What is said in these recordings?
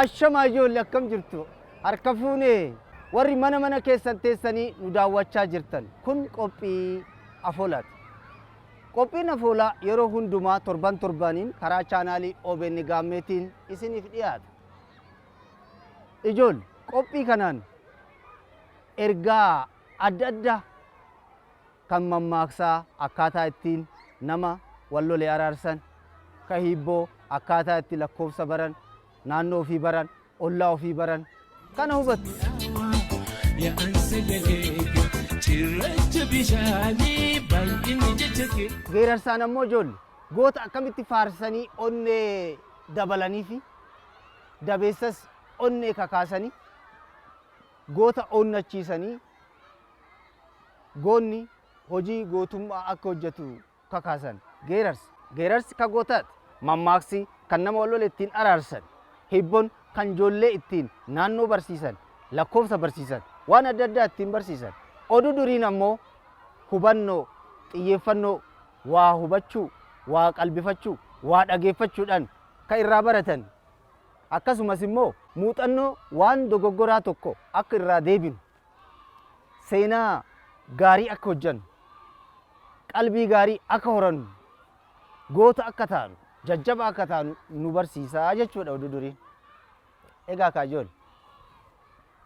Ashamaa ijoollee, akkam jirtu? Harka fuunee, warri mana mana keessan teessanii nu daawwachaa jirtan, kun qophii afoolaati. Qophiin afoolaa yeroo hundumaa torban torbaniin karaa chaanaalii OBN Gaammeetiin isiniif dhiyaata. Ijoollee, qophii kanaan ergaa adda addaa kan mammaaksaa, akkaataa ittiin nama wal lole araarsan, ka hiibboo, akkaataa itti lakkoofsa baran, naannoo ofii baran, ollaa ofii baran kana hubattu. Yaa'an sagalee kee cirracha bishaanii baay'inni jecha kee. Geerarsaan ammoo ijoollee, goota akkamitti faarsanii onnee dabalanii fi dabeessas onnee kakaasanii goota onnachiisanii goonni hojii gootummaa akka hojjetu kakaasan geerarsa. Geerarsi ka gootaati. Mammaaksi kan nama wal lole ittiin araarsan. Hiibboon kan ijoollee ittiin naannoo barsiisan, lakkoofsa barsiisan, waan adda addaa ittiin barsiisan. Oduu duriin ammoo hubannoo, xiyyeeffannoo, waa hubachuu, waa qalbifachuu, waa dhageeffachuudhaan kan irraa baratan. Akkasumas immoo muuxannoo waan dogoggoraa tokko akka irraa deebinu, seenaa gaarii akka hojjennu, qalbii gaarii akka horannu, goota akka taanu, jajjaba akka taanu nu barsiisaa jechuudha oduu duriin. Egaa kaa ijoollee,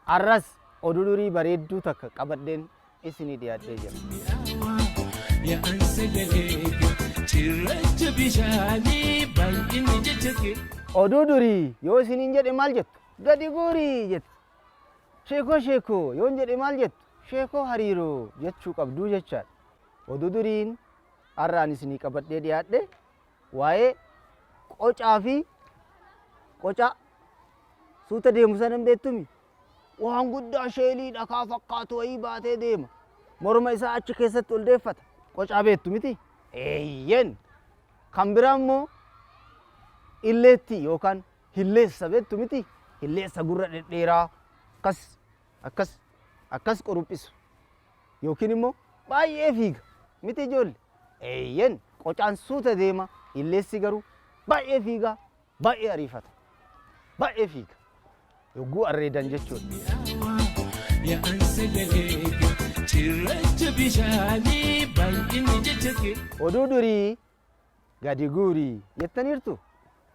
arras oduu durii bareedduu takka qabadheen isinii dhiyaadhee jira. Yaa'an sagalee kee cirracha bishaanii baay'inni jecha kee. Oduu durii yoo isiniin jedhe maal jettu? Gadi guurii jettu. Sheekoo sheekoo yoon jedhe maal jettu? Sheekoo hariiroo jechuu qabduu jechaadha. Oduu duriin har'aan isinii qabadhee dhiyaadhe waa'ee qocaa fi qocaa suuta deemu sana hin beektumi? Waan guddaa sheelii dhakaa fakkaatu wayii baatee deema. Morma isaa achi keessatti ol deeffata. Qocaa beektu miti? Eeyyen. Kan biraa immoo illeettii yookaan hilleessa beektu miti? Hilleessa gurra dhedheeraa akkas akkas akkas quruphisu yookiin immoo baay'ee fiiga miti ijoollee? Eeyyen, qocaan suuta deema, hilleessi garuu baay'ee fiiga, baay'ee ariifata, baay'ee fiiga. Yogguu arreedan jechuudha. Yaa'an sagalee kee cirracha bishaanii baay'inni jecha kee. Oduu durii gadi guurii jettaniirtu.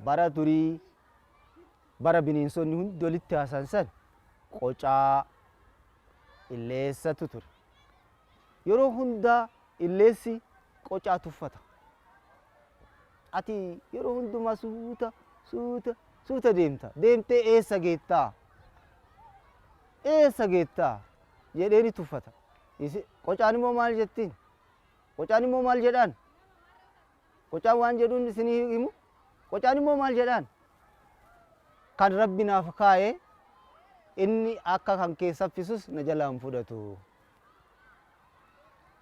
Bara durii, bara bineensonni hundi walitti haasan san, qocaa illeessatu ture. Yeroo hundaa illeessi qocaa tuffata. Ati yeroo hundumaa suuta suuta suuta deemta. Deemtee eessa geettaa? Eessa geettaa? Jedhee ni tuffata. Qocaan immoo maal jettiin? Qocaan immoo maal jedhaan? Qocaan waan jedhuun isinii himu? Qocaan immoo maal jedhaan? Kan Rabbi naaf kaa'e inni akka kan kee saffisus na jalaa hin fudhatu.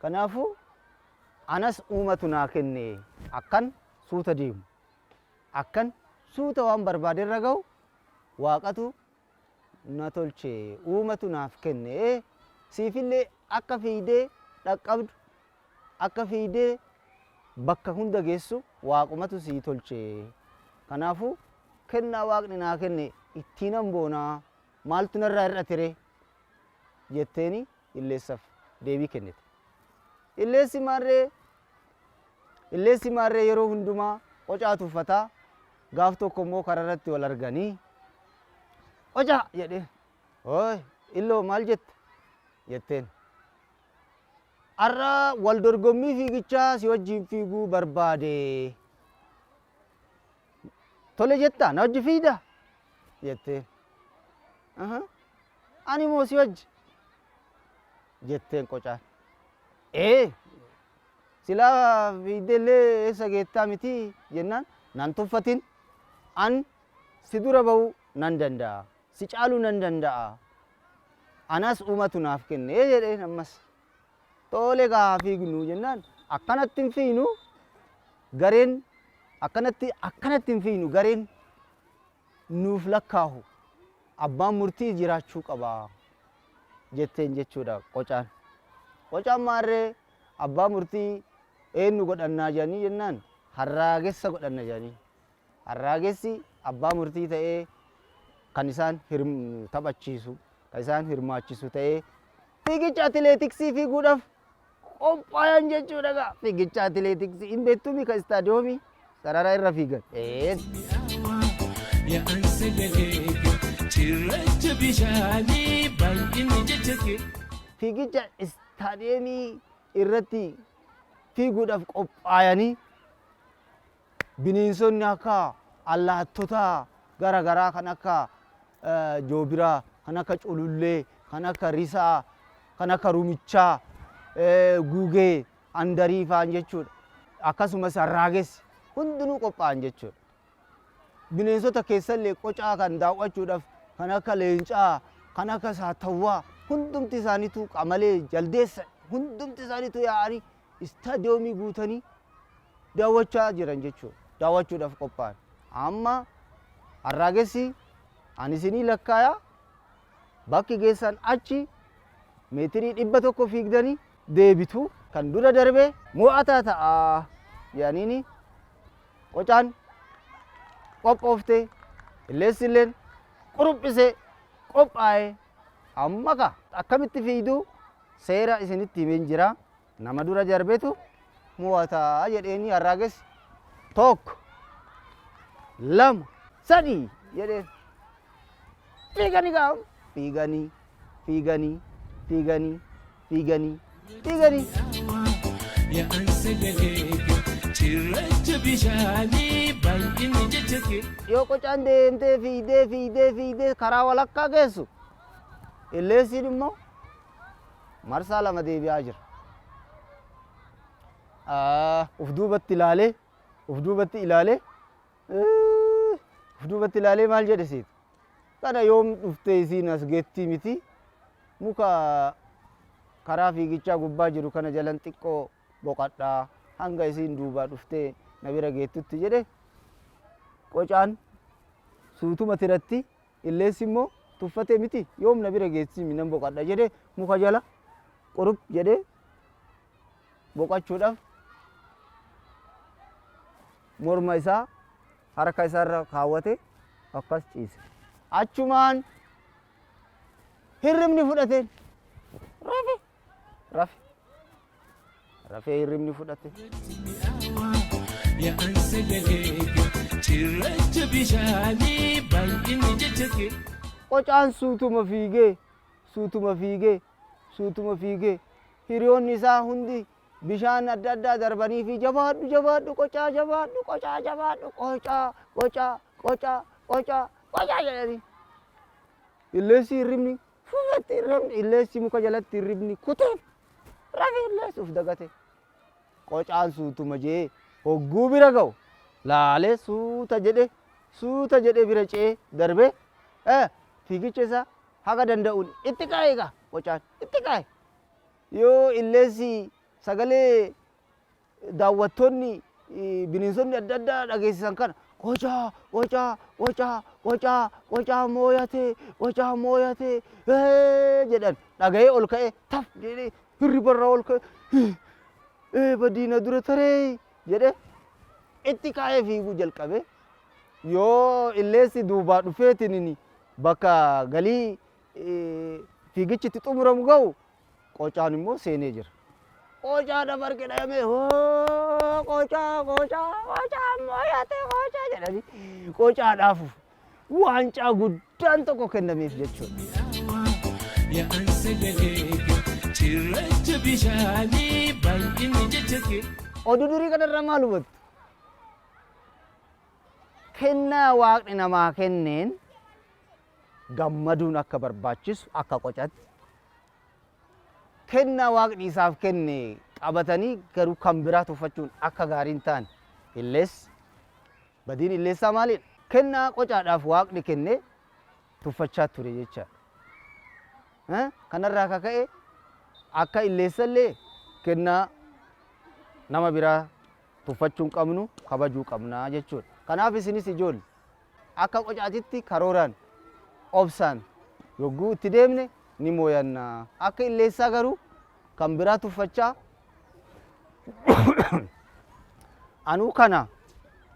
Kanaafuu anas uumatu naa kenne, akkan suuta deemu. Akkan suuta waan barbaade irra gahu waaqatu na tolche, uumatu naaf kenne. Siifillee akka fiigdee dhaqqabdu, akka fiigdee bakka hunda geessu waaqumatu sii tolche. Kanaafuu kennaa waaqni naa kenne ittiinan boonaa, maaltu narraa hir'ate ree? Jetteeni illeessaaf deebii kennite. Illeessi maarree yeroo hundumaa qocaa tuffataa, gaaf tokko immoo karaa irratti wal arganii, "Qocaa" jedhee. "Ooy illoo, maal jette?" jetteen. "Har'a wal dorgommii fiigichaa si wajjin fiiguu barbaade. Tole jettaa, na wajji fiigdaa?" jetteen. "Ani moo si wajji?" jetteen qocaan. "Ee, silaa fiigdeellee eessa geettaa miti?" jennaan, "Nan tuffatin, an si dura ba'uu nan danda'a, si caaluu nan danda'a, anas uumatu naaf kenne" jedheen ammas. "Tole gaa, fiignu" jennaan, "Akkanatti hin fiignu, gareen akkanatti akkanatti hin fiignu, gareen nuuf lakkaahu, abbaan murtii jiraachuu qaba" jetteen jechuudha qocaan. Qocaan maarree abbaa murtii eenyu godhannaa jedhanii jennaan, harraagessa godhanna jedhanii. Harraagessi abbaa murtii ta'ee Kan isaan taphachiisu, kan isaan hirmaachisu ta'ee fiigicha atileetiksii fiiguudhaaf qophaayan jechuudha gaa. Fiigicha atileetiksii hin beektumii kan istaadiyoomii sarara irra fiigan. Een. Yaa'an sagalee kee cirracha bishaanii baay'inni jecha kee. Fiigicha istaadiyeemii irratti fiiguudhaaf qophaayanii bineensonni akka allaattota gara garaa kan akka joobiraa, kan akka culullee, kan akka risaa, kan akka rumichaa, gugee, andarii fa'aan jechuudha. Akkasumas harraagessi hundinuu qophaa'an jechuudha. Bineensota keessallee qocaa kan daawwachuudhaaf kan akka leencaa, kan akka saattawwaa hundumti isaaniitu qamalee, jaldeessa hundumti isaaniitu yaa'anii istaadiyoomii guutanii daawwachaa jiran jechuudha. Daawwachuudhaaf qophaa'an. Amma harraagessi ani isinii lakkaayaa bakki geessan achi meetirii 100 fiigdanii deebitu kan dura darbe mo'ataa ta'a jedhaniini qocaan qophoofte illeessilleen quruphisee qophaa'e amma ka akkamitti fiigduu seera isinitti himeen jira nama dura darbetu mo'ataa jedheeni harraagessi 1 2 3 jedheen fiiganii gaa'u fiiganii fiiganii fiiganii fiiganii fiiganii. Yaa'an sagalee kee cirracha bishaanii baay'inni jecha kee. Yoo qocaan deemtee fiigdee fiigdee fiigdee karaa walakkaa geessu illeessiin immoo marsaa 2 deebi'aa jira. Uf duubatti ilaalee uf duubatti ilaalee uf duubatti ilaalee maal jedhe seetu? Kana yoom dhuftee isiin as geettii miti muka karaa fiigichaa gubbaa jiru kana jalan xiqqoo boqadhaa hanga isiin duubaa dhuftee na bira geettutti jedhe qocaan suutuma tiratti illeessi immoo tuffatee miti yoom na bira geessi nan boqadha jedhe muka jala qurup jedhee boqachuudhaaf morma isaa harka isaarra kaawwate akkas ciise. Achumaan hirribni fudhateen rafe rafe rafee hirribni fudhate. Yaa'an sagalee kee cirracha bishaanii baay'inni jecha kee. Qocaan suutuma fiigee suutuma fiigee suutuma fiigee hiriyoonni isaa hundi bishaan adda addaa darbanii fi jabaadhu jabaadhu qocaa jabaadhu qocaa jabaadhu qocaa qocaa qocaa qocaa qocaa jedhanii. Illeessi hirribni fufatti hirribni illeessi muka jalatti hirribni kutee rafe illeessi uf dagate. Qocaan suutuma jee hogguu bira ga'u laalee suuta jedhe suuta jedhe bira ce'ee darbee fiigicha isaa haga danda'uun itti ka'e egaa qocaan itti ka'e. Yoo illeessi sagalee daawwattoonni bineensonni adda addaa dhageessisan kana qocaa qocaa qocaa qocaa qocaa mooyatee qocaa mooyatee jedhan dhaga'ee ol ka'ee taf jedhee hirribarraa ol ka'e badiina dura taree jedhee itti ka'ee fiiguu jalqabe. Yoo illeessi duubaa dhufeetiin bakka galii fiigichi itti xumuramu ga'u qocaan immoo seenee jira. Qocaadhaaf harki dhayamee hoo qocaa qocaa qocaa mooyate qocaa jedhanii qocaadhaaf waancaa guddaan tokko kennameef jechuudha. Yaa'an sagalee kee cirracha bishaanii baay'inni jecha kee. Oduu durii kanarraa maal hubattu? Kennaa waaqni namaa kenneen gammaduun akka barbaachisu akka qocatti. Kennaa waaqni isaaf kenne qabatanii garuu kan biraa tuffachuun akka gaarii hin taane illeessi badiin illeessaa maalidha? Kennaa qocaadhaaf waaqni kenne tuffachaa ture jechaadha. Kanarraa akka ka'e akka illeessallee kennaa nama biraa tuffachuu hin qabnu kabajuu qabna jechuudha. Kanaaf isinis ijoolle akka qocaatitti karooraan obsaan yogguu itti deemne ni mooyanna. Akka illeessaa garuu kan biraa tuffachaa anuu kana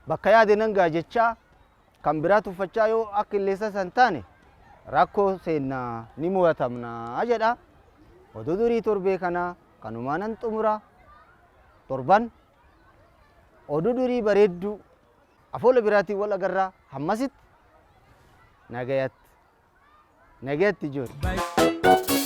bakka yaade nan ga'a jechaa Kan biraa tuffachaa yoo akka illeessa san taane rakkoo seennaa ni mo'atamnaa jedha. Oduu durii torbee kanaa kanumaanan xumura. Torban oduu durii bareedduu afoola biraatiin wal agarraa hammasitti nagayatti nagayatti ijoollee. Bye.